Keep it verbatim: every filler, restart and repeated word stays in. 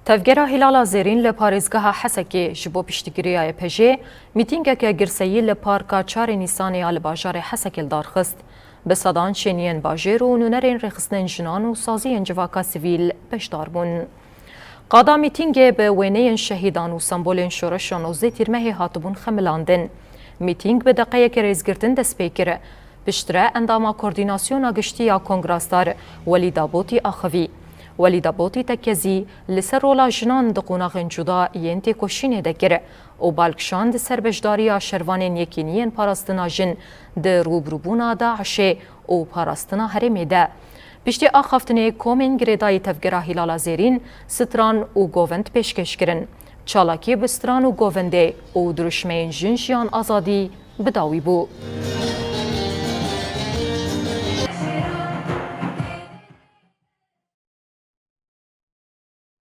Tevgera Hîlala Zêrîn li parêzgeha Hesekê ji bo piştgiriya Y P J'ê mîtîngeke girseyî li Parka Çarê Nîsanê ya li bajarê Hesekê li dar xist. Bi sedan çêniyên bajêr û nûnerên rêxistinên jinan û saziyên civaka sivîl beşdar bûn. Qada mîtîngê bi wêneyên şehîdan û sembolên şoreşa nozdeh Tîrmehê hatibûn xemilandin. Mîtîng bi deqeyeke rêzgirtin dest pê kir. Piştre endama Koordînasyona Giştî ya Kongrasdar Welî Dabotî axivî. Welî Dabotî tekezî li ser rola jinan di qonaxên cuda yên têkoşînê de kir û bal kişand ser beşdariya şervanên Yekîniyên Parastina Jin di rûbirûbûna DAIŞê û parastina herêmê de. Piştî axaftinê komên girêdayî Tevgera Hîlala Zêrîn stran û govend pêşkêş kirin. Çalakî bi stran û govendê û dirûşmeyên Jin Jiyan Azadî bi dawî bû.